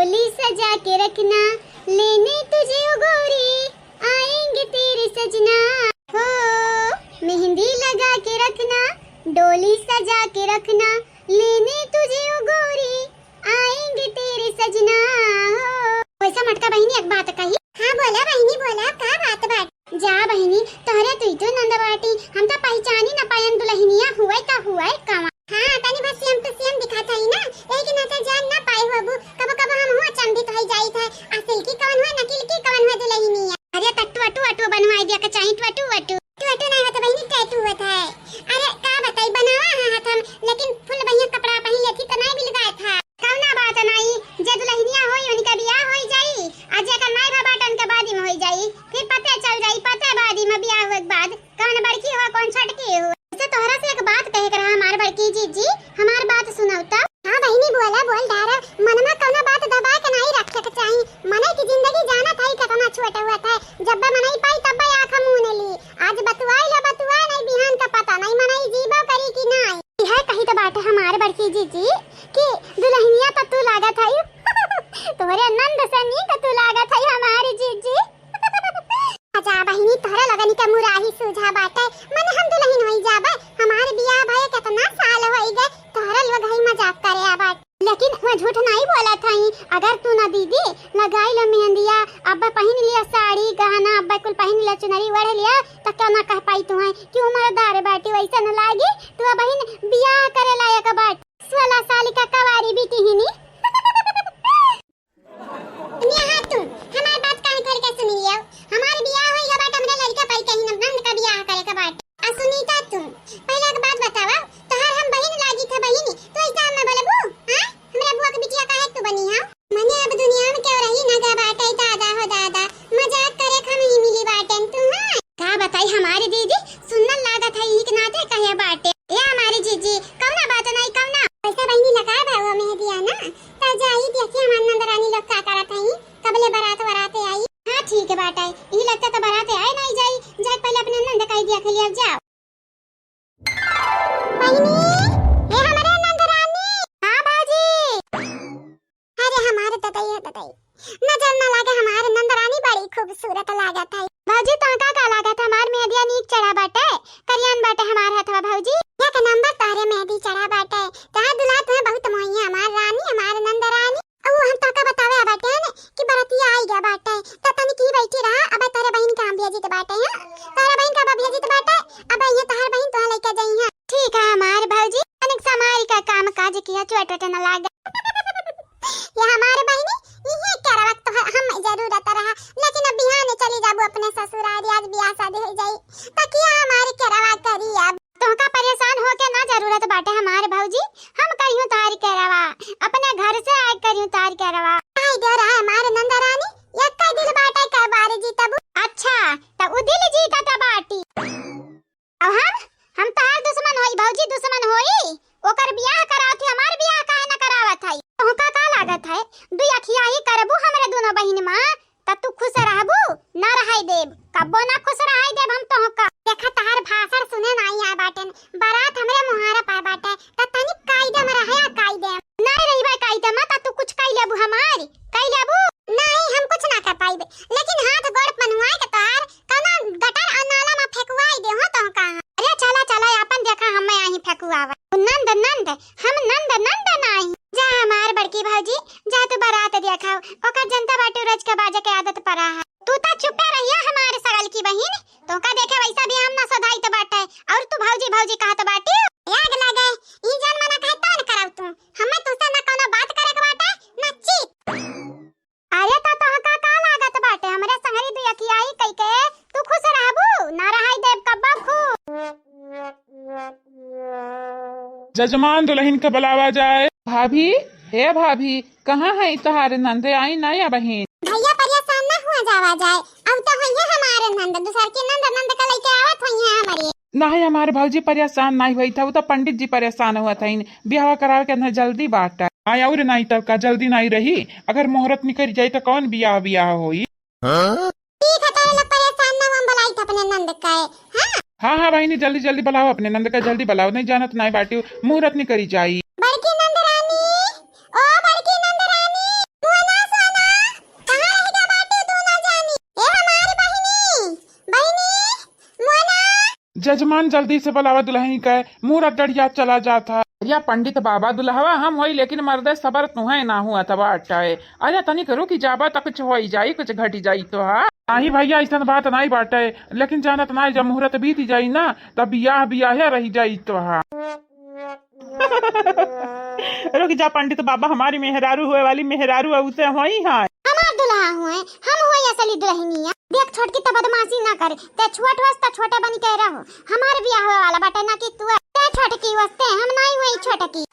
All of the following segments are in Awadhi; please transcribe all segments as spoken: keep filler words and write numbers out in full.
डोली सजा के रखना, लेने तुझे ओ गोरी, आएंगे तेरे सजना। हो, मेहंदी लगा के रखना, डोली सजा के रखना, लेने तुझे ओ गोरी, आएंगे तेरे सजना। हो, वैसा मटका बहिनी एक बात कही। हाँ बोला बहिनी बोला, का बात बाटे? जा बहिनी, तोहरे दुई दो नंद बाटी, हम तो पहचानी न पायन दुलहिनिया हुए का हुए कवा। हाँ, तनी बस same to same दिखात हई ना, यही के नाते जान ना पाए होबू। कबो कबो हमहू अचंभित होई जाइत है, आ सिल्की कवन हुए, नकिल्की कवन हुए दुलहिनिया। अरे त टुअटु अटु बनवाई दिया के चाही, टुअटु अटु। टुअटु नहीं होत बहिनी, टैटू होत है। अरे का बताई, बनावा है हाथ हम, लेकिन फुल बढ़िया कपड़ा पहिन लेती त नहीं मिल गया था। कौना बात नहीं, जे दुलहिनिया होई उनका बियाह होई जाई, आ जेकर नाई भा बाटन के बादी में होई जाई, फिर पते चल जाई, पते बादी में बियाह होए के बाद। कौन बड़की हो, कौन छोटकी हो? वैसे तोहरा से एक बात कहे के रहा हमार बड़की जीजी, हमार बात सुनव त। हाँ बहिनी बोला, बोल डारा, मन में कौनो बात दबा के नहीं रखे के चाही। मनई की जिंदगी जानत है कितना छोट हुआ था, जब मनई पाई तब आँख मून ली। आज बतुआई लो बतुआ नहीं, बिहान का पता नहीं मनई जीबो करी कि नहीं। यह कही तो बात है हमार बड़की जीजी कि दुलहिनिया तो तू लागत है, तोहरे नंद से नीक तू लागत है हमारी जीजी। अच्छा बहिनी, तोहरा लगनी के मुराही सूझा बाटे, मने हम दुलहिन होई जाबे। हमार बियाह भये केतना साल होई गए, तोहरा लोग हई मजाक करे आ बाटे। लेकिन वह झूठ नहीं बोलत हई, अगर तू ना दीदी लगाई लो मेहंदिया, अब पहिन लिया साड़ी गहना, अब कुल पहिन लिया चुनरी ओढ़ लिया, त क्यों ना कह पाई तू है कि उम्रदार बाटी वैसे न लागी, तू अब बहिन बियाह करे लायक बाट, सोलह साल का कवारी बिटिहिनी। यहाँ तू हमार बात कान खोल के सुन लियो। हमार बियाह होई गया बाट, हमरे लड़का पाई कहीं नंद का बियाह करे के बाट। आ सुनीता तू, पहले एक बात बतावा, तोहार हम बहिन लागी था बहिनी, तू ऐसा हम बोलबू? हाँ, हमरा बुआ के बिटिया काहे तू बनी है? मने अब दुनिया में क्यों रही ना गा बाटे दादा हो दादा, मजाक करे हम ही मिली बाटेन तू। हाँ, का बताई हमारी दीदी, सुन्नर लागत है, ई के नाते कहे बाटे। ए हमारी जीजी, कौना बात नहीं, कौना। वैसे बहिनी लगा बा वो मेहंदिया ना, त जाई देखी हमार नंद रानी लोग का करत हई, कबले बारात वरात आई। हाँ ठीक है बाटे, ई लगता त बारात आए नहीं जाई, जाए पहले अपने नंद का ही देख लिया जाओ। बहिनी, ए हमरे नंद रानी। हाँ बाजी। अरे हमार ददई है ददई, नजर न लागे हमार नंद रानी बड़ी खूबसूरत लागत है। भौजी तोहका का लागत, हमार मेहंदिया नीक चढ़ा बाटे, करियान बाटे हमार हथवा भौजी। एक नंबर तोहरे मेहंदी चढ़ा बाटे, तोहार दुल्हा तुम्हें बहुत मोही है हमार रानी, हमार नंद रानी। अब हम तोहका बतावे आ बाटे न कि बरतिया आई गया बाटे, त तनी की बैठी रहा, अब तोहरे बहिन के हम भेजित बाटे हैं, तोहरे बहिन के अब भेजित बाटे, अब ये तोहर बहिन तोहे लेके जाई है। ठीक है हमार भौजी, तनिक समारी का काम काज किया, चोट वोट न लागे। ये हमार बहिनी, इहे केरवा क तोहर हम जरूरत रहा, लेकिन अब बिहाने चली जाबू अपने ससुरारी, आज बियाह शादी हो जाई, त किया हमारी केरवा करी अब। तोहका परेशान होके ना जरूरत बाटे हमार भौजी, हम करिहूँ तोहारी केरवा, अपने घर से आए करिहूँ तोहारी केरवा। आई दे रहा हमार नंद रानी, एक दिल बाटे के बार जीतबू। अच्छा, त उ दिल जीतत बाटी। अब हम, हम तोहार दुश्मन होई भौजी, दुश्मन होई? ओकर बियाह करावत ही, हमार बियाह काहे न करावत हई? तोहका का लागत है, दुई अखिया ही करबू हमरे दोनों बहिन मा, त तू खुश रहबू? ना रहाई देब, कब्बो ना खुश रहाई देब हम तोहका। देखा तोहार भाषण सुने ना आई आ बाटेन, बारात हमरे मुहारा पा बाटे, त तनी कायदे में रहे आ कायदे। नाई रहिबे कायदे मा, त तू कुछ कई लेबू हमारी, कई लेबू? नहीं, हम कुछ ना कर पाइबे, लेकिन हाथ गोड़ पनुआए के तोहार कौनो गटर और नाला में फेंकुआई दे हो तो कहाँ। अरे चला, चला, आपन देखा, हमें यहीं फेंकुआवा। नंद, नंद, हम नंद, नंद नाही। जा हमार बड़की भौजी, जा तू बारात देखा, ओकर जनता बाटू रज के बाजे के आदत परा है। तू ता चुपे रहिया हमारे सगल की बहिन, तोहका देखे वैसा भी हम ना सधाइत बाटे, और तू भौजी, भौजी कहत बाटी। आग लगे, ई जान मना कहे तौन करब तू। हमें तुझसे ना कौनो बात करे के बाटे, ना चीत। अरे त तोहका का लागत बाटे? हमरे संगरी दुई अखियाई कई के तू खुश रहबू? ना रहाई देब कब्बा खुश। जजमान दुलहिन के बुलावा जाए। भाभी, हे भाभी, कहाँ है तोहार नंद? आई ना या बहिन? भैया परेशान ना हुआ जावा जाए, अब तो होइहे हमारे नंद, दूसर के नंद, नंद का लेके आवत होइहे हमारे। नाही, हमार भौजी परेशान नाही होई था, उ तो पंडित जी परेशान हुआ था, इन बियाह करावे के अंदर जल्दी बाटा। आई और नाही तब का जल्दी नाही रही, अगर मुहूर्त निकल जाई तो कौन बियाह बियाह होई? हाँ? ठीक है, तारे लोग परेशान ना हो, हम बुलाई था अपने नंद का है। हाँ? हाँ, हाँ बहिनी, जल्दी जल्दी बुलाओ अपने नंद का, जल्दी बुलाओ, नहीं जानत नाही बाटी, मुहूर्त निकल जाई। बड़की नंद रानी, ओ बड़की नंद रानी, मुँह ना जजमान जल्दी से बुलावा दुलहिन के, मुहूर्त डढ़िया चला जात है। अरे पंडित बाबा, दुलहवा हम होई, लेकिन मर्दे सबर तुहे ना हुआ तब अटाए। अरे तनिक रुकि जाबा त कुछ होई जाई, कुछ घटि जाई तो हा। नाही भइया, अइसन बात नाही बाटे, लेकिन जानत नाही, जब मुहूर्त बीति जाई ना, तब बियाह बियाहे रहि जाई तो हा। रुकि जा पंडित बाबा, हमारी मेहरारू हुए वाली मेहरारू है, उसे होई है। हमार दुलहा हुए, हम हुए असली दुलहिनिया। देख छोटकी, त बदमासी ना करे, ते छोट होस त छोटे बनि के रहो। हमार बियाह हुए वाला बाटे ना कि तू, ते छोटकी होस ते, हम नाही हुई छोटकी।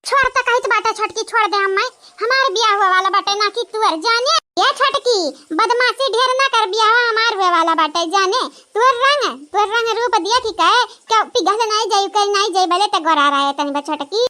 छोड़ त कहित बाटे छोटकी, छोड़ दे हम्मे, हमार बियाह हुए वाला बाटे ना कि तू, अरे जाने। ए छोटकी, बदमासी ढेर ना कर, बियाह हमार हुए वाला बाटे जाने। तोर रंग, तोर रंग रूप देखि के, के पिघल नाही जाई, कहीं नाही जाई, भले ते गोरा रहे तनी बा छोटकी।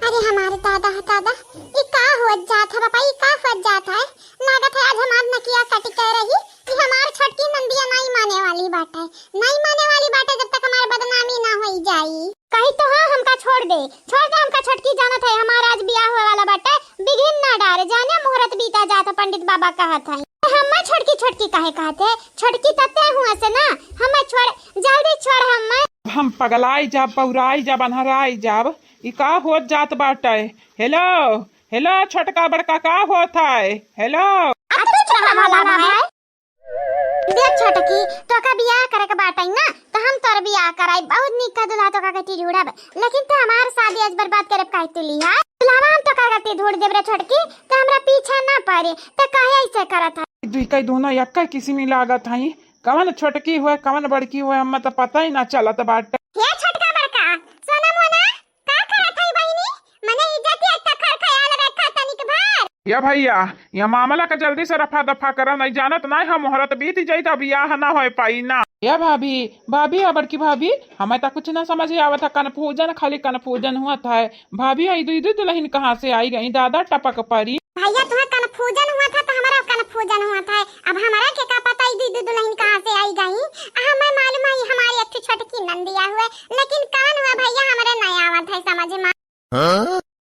अरे हमार दादा, दादा, ई का होत जात है बापा, ई का होत जात है? लागत है आज हमार नकिया कटि के रही, ई हमार छोटकी नंदिया नाही माने वाली बाटे, नाही माने वाली बाटे जब तक हमार बदनामी ना होई जाई। कही तो हाँ, हमका छोड़ दे, छोड़ दे हमका छोटकी, जानत है हमार आज बियाह हुए वाला बाटे, बिघिन ना डारे, जाने मुहूर्त बीता जात है, पंडित बाबा कहत है। हम्मे छोटकी छोटकी काहे कहत है? छोटकी त ते हुआ से ना, हम्मे छोड़, जल्दी छोड़ हम्मे। हम पगलाई जाब, बौराई जाब, अन्हराई जाब। ई का होत जात बाटे? हेलो, हेलो, छोटका बड़का का होत है? हेलो। अरे चुप रहा, भला भाई। देख छोटकी, तोका बियाह करे के बाटे ना, त हम तोर बियाह कराई। बहुत नीक का दुल्हा तोका गति ढूंढब, लेकिन तू हमार शादी आज बर्बाद करे काहे तुली है? दुल्हवा हम तोका गति ढूंढ देब रे छोटकी, त हमरा पीछे ना पड़े, त काहे ऐसे करत है? दुई कई दोनों एक्कै किसिम लागत हई, कवन छोटकी हुए, कवन बड़की हुए, हम्मे त पता ही ना चलत बाटे। हे छोटका बड़का, सोना मोना, का करत हई बहिनी? मने इज्जतिया तकर ख्याल रखा तनिक भर। या भइया, या मामला का जल्दी से रफा दफा करा, नहीं जानत नाही हम मुहूर्त बीत जाई त बियाह ना होए पाई ना। या भाभी, भाभी या बड़की भाभी, हमें त कुछ ना समझ आवत है, confusion, खाली confusion हुआ था। भाभी, ई दुई दुई दुलहिन कहाँ से आई गई, दादा टपक परी। भइया, तुहे confusion हुआ था त हमरा confusion हुआ था। अब हमरा के का पता ई दुई दुई दुलहिन कहाँ से आई गई। आ हमें मालूम है ई हमारी एक ठो छोटकी नंदिया हुए, लेकिन कौन हुआ भइया, हमरे नहीं आवत है समझ में।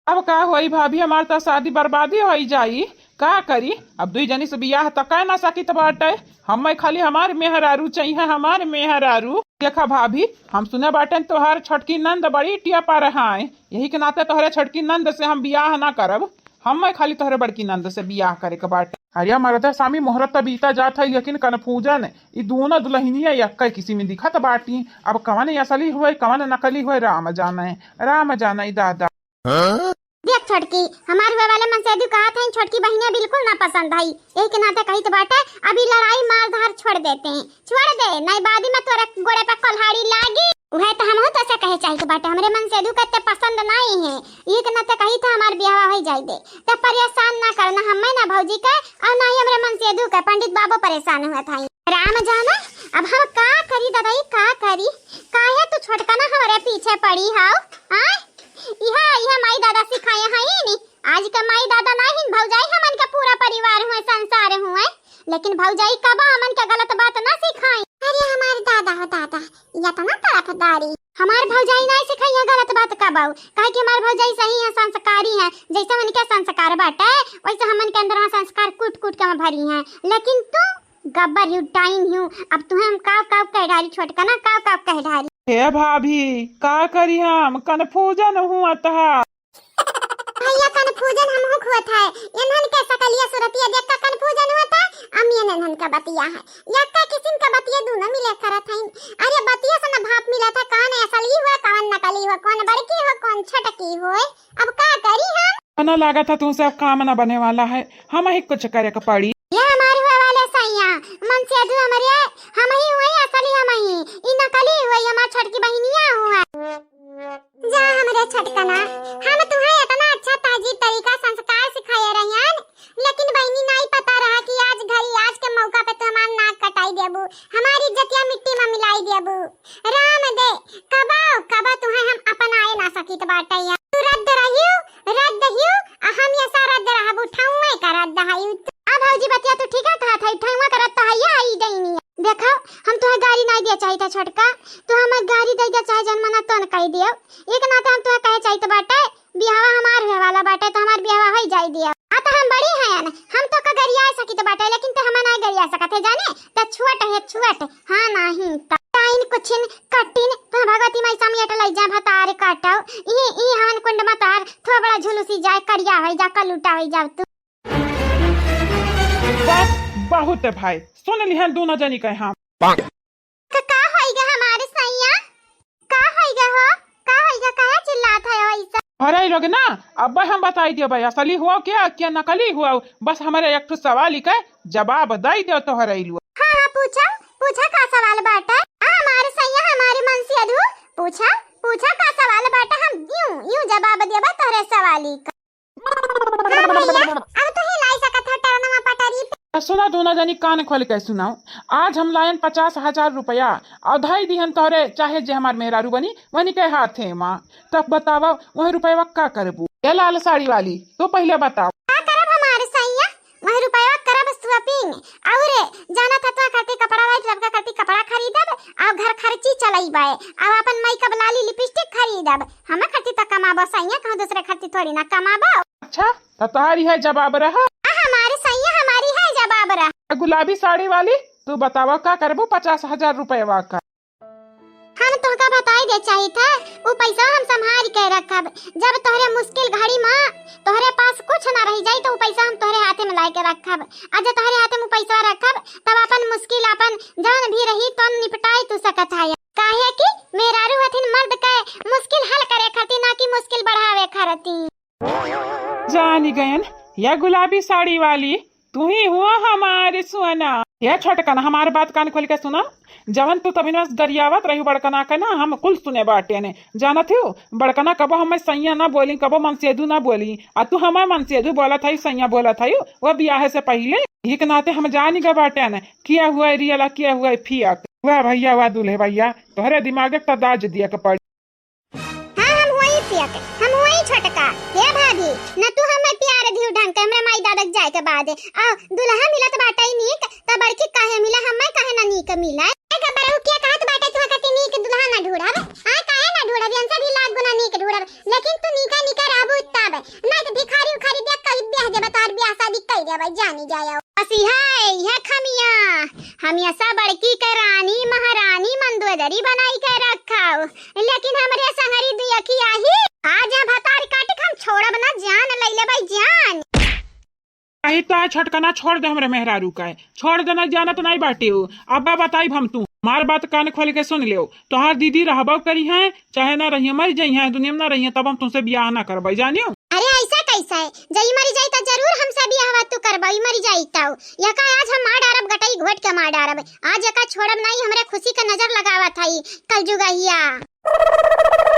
अब का होई भाभी, हमार त शादी बर्बादी होई जाई। का करी, अब दुई जनी से बियाह त कै ना सकित बाटे। हमें खाली हमार मेहरारू चाहिए, हमार मेहरारू। देखा भाभी, हम सुने बाटेन तोहार छोटकी नंद बड़ी टिया पर हैं, यही के नाते तोहरे छोटकी नंद से हम बियाह ना करब। हमें खाली तोहरे बड़की नंद से बियाह करे के बाटे। अरे मर्दा स्वामी, मुहूर्त त बीता जात है, लेकिन confusion, ई दोनों दुलहिनिया एक्कै किसिम दिखत बाटी। अब कवन असली हुए, कवन नकली हुए, राम जाने, राम जाने दादा। देख छोटकी, हमार हुए वाले मनसेधू कहत हैं, छोटकी बहिनिया बिल्कुल ना पसंद आई। यही के नाते कहित बाटे, अभी लड़ाई मार धार छोड़ देते हैं, छोड़ दे, नहीं बाद में तोरे गोड़े पे कुल्हाड़ी लागी। उहे तो हमहू तो से कहे चाहित बाटे, हमरे मनसेधू के ते पसंद नहीं है, यही के नाते कहित है हमार बियाह हो जाई दे। ते परेशान ना करना, हमें ना भौजी के और ना ही हमरे मनसेधू के, पंडित बाबू परेशान हुआ था। राम जाना, अब हम का करी दादा, ई का करी? काहे तू छोटका ना हमरे पीछे पड़ी हाउ? आय? इहा, इहा माई दादा सिखाए हैं नी। आज के माई दादा ना हिन भौजाई, हमन के पूरा परिवार हुए, संसार हुए। लेकिन भौजाई कबो हमन के गलत बात ना सिखाई। अरे हमार दादा हो दादा, इतना तरफदारी। हमार भौजाई ना सिखाई है गलत बात कबो, काहे कि हमार भौजाई सही है, संस्कारी है। जैसे उनके संस्कार बाटे, वैसे हमन के अंदर संस्कार कूट कूट के हम भरी हैं। लेकिन तू गब्बर हिउ, डाइन हिउ। अब तुहे हम काव काव कह डारी छोटका ना, काव काव कह डारी। हे भाभी, का करी हम, confusion हुआ था। भइया, confusion हमहू हुआ था, इन्हन के सकलिया सुरतिया देख के confusion हुआ था। अम ये इन्हन का बतिया है, यक्का किसिम का बतिया दोनों मिले करत हैं। अरे बतिया से न भाप मिला था, कौन असली हुआ, कौन नकली हुआ, कौन बड़की हुआ, कौन छोटकी हुआ। अब का करी हम? मना लागत है तुमसे अब काम ना बने वाला है, हमही कुछ करे के पड़ी। ये हमार हुए वाले सैया, मनसेधू हमरे, हमही हुए असली हमही, ई नकली हुए हमार छोटकी बहिनिया हुए। जा हमरे छोटकना, हम तुहे इतना अच्छा तहजीब तरीका संस्कार सिखाए रहियन, लेकिन बहिनी नाई पता रहा कि आज घड़ी आज के मौका पे तू हमार नाक कटाई देबू, हमारी इज्जतिया मिट्टी में मिलाई देबू। राम दे, कबो, कबो तुहे हम अपनाए ना सकित बाटे। तू रद्द रहियो, रद्द हियो, आ हम ये सा रद्द रहबू, ठौए का रद्द हयू। आ भौजी बतिया तू ठीक है कहत है, ठौआ का रद्द तो हइया आई गईनी। देखो, हम तुहे गारी नाई दिया चाहिए था छोटका, तू हमें गारी दे दिया चाहे जन मना तो न कह दियो। एक नाते हम तुहे कहे चाहिए तो बाटे, बियाहवा हमार हुए वाला बाटे, तो हमार बियाहवा होई जाई दिया। आ तो हम बड़ी हैं, हम तो का गरिया सकित बाटे, लेकिन तो हमें नाई गरिया सकत है जाने, तो छुअट है छुअट, हाँ नहीं तो। अरे काटो, ई, ई हवन कुंड मा तोहार थोड़ा बड़ा झुलुसी जाए, करिया होइ जा, कलूटा होइ जाओ तू। बस, बहुत है भाई, सुन लिहन दूनो जनी के हम। का, का होइगा हमारे सैया? का होइगा हो? का होइगा? काहे चिल्लात है हो ऐसा? अरे लोग ना, अब हम बताई दियो भाई, असली हुआ क्या, क्या नकली हुआ? बस हमारे एक ठो सवाल ही के जवाब दई दियो तोहरे लोग। हाँ, हाँ, पूछा, पूछा का सवाल बाटे? हाँ, हमारे सैया, हमारे मनसेधू, पूछा, पूछा का सवाल बाटे, हम यूं, यूं जवाब देबा तोहरे सवाल ही का। हाँ भैया, अब तू ही लाई सकत हो टरनवा पटरी पे। तो सुना, दूनो जनी कान खोल के सुनाओ। आज हम लायन पचास हजार रुपया, अउर धई दिहन तोहरे, चाहे जे हमार मेहरारू बनी, वनी के हाथे मा। तब बतावा, वही रुपया का करबू? ए लाल साड़ी वाली, तू पहिले बताओ। का करब हमार सैया? वही रुपया करब shopping। अउर जाना था तो खातिर कपड़ा लाई, सबका खातिर कपड़ा खरीदब, अउर घर खर्ची चलइबे, अउर अपन makeup लाली lipstick खरीदब। हमें खातिर तो कमाबो सैया, कहूँ दूसरे खातिर थोड़ी ना कमाबो। अच्छा, तो तोहारी है जवाब रहा। आ, हमारे सैया, हमारी है जवाब रहा। गुलाबी साड़ी वाली, तू बतावा का करबू पचास हजार रुपया का? हम तोहका बताई दे चाहित है, उ पैसा हम संभाल के रखब। जब तोहरे मुश्किल घड़ी मा तोहरे पास कुछ ना रह जाई, तो उ पैसा हम तोहरे हाथे में लाए के रखब। आ जब तोहरे हाथे में उ पैसा रखब, तब अपन मुश्किल, अपन जौन भी रही, तो निपटाई तू सकत है। काहे कि मेहरारू हथिन मर्द के मुश्किल हल करे खातिर, ना कि मुश्किल बढ़ावे खातिर। जानी गयन, या गुलाबी साड़ी वाली, तू ही हुआ हमारे सुअना। या छोटकन, हमार बात कान खोल के सुना। जवन तू तभी ना गरियावत रही बड़कना के ना, हम कुल सुने बाटे ने। जानत हो, बड़कना कबो हमें सैया ना बोली, कबो मनसेधू ना बोली, आ तू हमें मनसेधू बोलत है, सैया बोलत है, वो बियाह से पहिले। यही के नाते हम जानी गए बाटे ने, किया हुआ है रियल, किया हुआ है फियक। वाह भैया, वाह दूल्हे भैया, तोहरे दिमाग एक तदाज दिया के पड़ी। हाँ, हम हुई पिया के, हम हुई छोटका। हे भाभी, न तू हमें प्यार दियो ढंग के, हमरे माई दादा के जाए के बाद। आ दुल्हा मिलत बाटे नीक, त बड़की काहे मिले, हमें काहे ना नीक मिले? ए गबरू, के कहत बाटे तू कति नीक दुल्हा ना ढूढ़ब? आ काहे ना ढूढ़ब? हमसे भी लाख गुना नीक ढूढ़ब, लेकिन तू नीका नीका रहबू तब। नहीं तो भिखारी उखारी देख कहीं ब्याह देबे, तोहर ब्याह शादी कई देबे, जानी जाए। बस इहे, इहे खमिया, हमेशा बड़की के रानी महारानी मंदोदरी बनाई के रखा हो, लेकिन हमरे संगरी दुयखिया ही आज यहाँ भतार काट के हम छोड़ब ना, जान लई लेबै जान। अही तो छोटकना छोड़ दे हमरे मेहरारू का, छोड़ देना, जानत नहीं बाटे हो। अब बताई हम तू, हमार बात कान खोल के सुन लेओ, तोहार दीदी रहबो करी हैं, चाहे ना रहिए, मर जाई हैं, दुनिया में ना रहिए, तब हम तुमसे बियाह ना करबै, जानियो। अरे ऐसा कैसा है? जई मरी जाई त जरूर हमसे बियाहवा तू करबई, मरी जाई तऊ। यका आज हम मार डारब, गटई घोट के मार डारब। आज यका छोड़ब नाई, हमरे खुशी का नजर लगावत हई कलजुगहिया।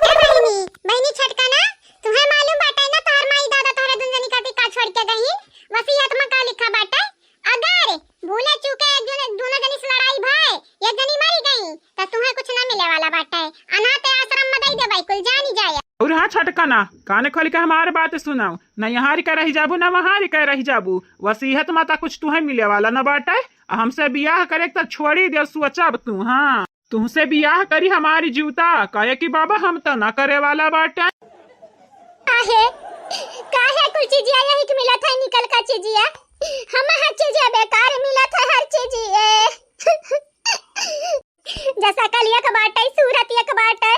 ए बहिनी, बहिनी छोटका ना, तुम्हें मालूम बाटे ना तोहर माई दादा तोहरे दुन जनी खातिर का छोड़ के गई? वसीयत में का लिखा बाटे? अगर भूले चूके एक जने, दोनों जनी से लड़ाई भय, एक जनी मरी गई, त तुम्हें कुछ ना मिले वाला बाटे। अनाथ आश्रम में दई देबै, कुल जानी जाए। और हाँ छोटकना, कान खोल के हमार बात सुनाओ, न यहाँ के रह जाबू, न वहाँ के रह जाबू। वसीयत में त कुछ तुम्हें मिले वाला न बाटे। आ हमसे बियाह करे त छोड़ी दे, सोचब तू। हाँ, तुमसे बियाह करी हमारी जूता, काहे कि बाबा हम त ना करे वाला बाटे। काहे, काहे कुल चीजिया यही के मिलत है, निकल का चीजिया? हम हर चीजिया बेकार मिलत है, हर चीजिए। जैसा कल एक बाटे, सूरत एक बाटे,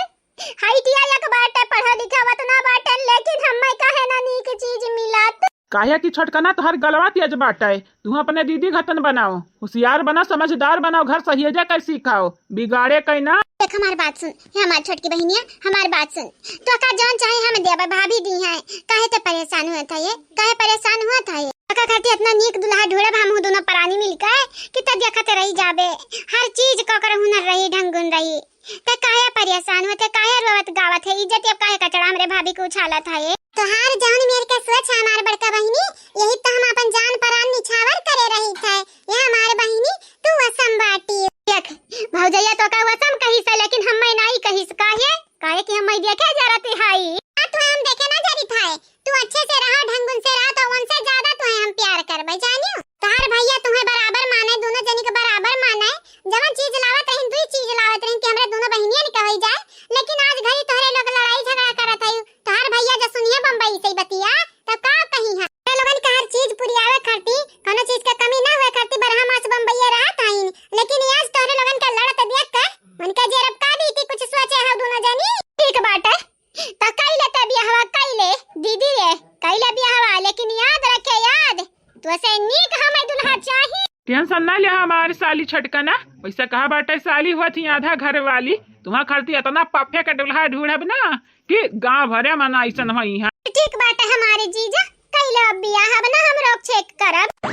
height या एक बाटे, पढ़ा लिखा वतना बाटे, लेकिन हमें काहे ना नीक चीज मिलत? काहे कि छोटकना तोहर गलवा तेज बाटे, तू अपने दीदी घतन बनाओ, होशियार बनाओ, समझदार बनाओ, घर सहेजे के सिखाओ, बिगाड़े के ना। देख हमार बात सुन, हे हमार छोटकी बहिनिया, हमार बात सुन, तो का जौन चाहे हम देबे, भाभी दी हैं, काहे ते परेशान हुआ था ये, काहे परेशान हुआ था ये? का खातिर इतना नीक दुल्हा ढूंढब हम दोनों परानी मिलके कि ते देखत रही जाबे, हर चीज ककर हुनर रही, ढंगुन रही। ते काहे परेशान होत है, काहे रोवत गावत है, इज्जत अब काहे कचड़ा हमरे भाभी के उछालत है? तोहार जौन मेर के सोच है हमार बड़का बहिनी, यही तो हम अपन जान परान निछावर करे रही थे। ये हमार बहिनी, तू वसम बाटी। देख, भौजैया तो का वसम कहिस है, लेकिन हम्मे नाई कहिस। काहे? काहे कि हम्मे देखे जरत हाई। आ, तू हम देखे ना जरित है। तू अच्छे से रहा, ढंगुन से रहा, तो उनसे ज्यादा तुहे हम प्यार करबे, जानियो। तोहार भैया तुहे बराबर माने, दोनों जनी के बराबर माने। जवन चीज लावत रहिन, दुई चीज लावत रहिन कि हमरे दोनों बहिनियन के होई जाए, लेकिन आज घड़ी तोहरे लोग लड़ाई झगड़ा करत हई। तोहार भैया जो सुनिए बम्बई से बतिया, तब का कही है? तोहरे लोगन के हर चीज पुरियावे खातिर, कोनो चीज के कमी ना होए खातिर बरहा मास बम्बई रहत हईन, लेकिन आज तोहरे लोगन के लड़त देख के उनके जेरब का दी कि कुछ सोचे हो दोनों जनी। ठीक बाटे, त कइले ते बियाहवा, कइले दीदी रे, कइले बियाहवा, लेकिन याद रखे, याद, तोसे नीक हमें दुल्हा चाही। टेंशन ना ले हमार साली छटकना, वैसे कहा बाटे साली हुआ थी आधा घर वाली, तुम्हार खातिर इतना पफे के दुल्हा ढूंढब ना कि गांव भरे मना ऐसन होई है। ठीक बाटे हमारे जीजा, कइले अब बियाह, अब ना हम रोक छेक करब।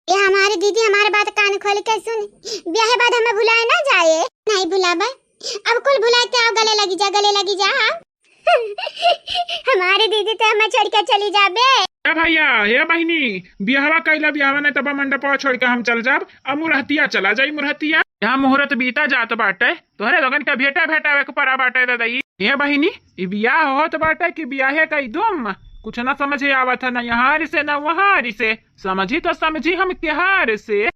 ए हमारे दीदी, हमारे बात कान खोल के सुन, बियाह बाद हमें भुलाए ना जाए। नहीं भुलाबे, अब कुल भुला के आओ, गले लगी जा, गले लगी जा। हमारे दीदी तो हमें छोड़ के चली जाबे। ए भैया, हे बहिनी, बियाहवा कइला, बियाहवा नहीं तब मंडपवा छोड़ के हम चल जाब। अब मुरहतिया चला जाई, मुरहतिया। यहाँ मुहूर्त बीता जात बाटे, तोहरे लोगन के भेटा भेटावे के पड़ा बाटे ददई। हे बहिनी, ई बियाह होत बाटे कि बियाहे कई दुम? कुछ ना समझे आवत है, ना यहाँ से ना वहाँ से। समझी तो समझी हम केहार से।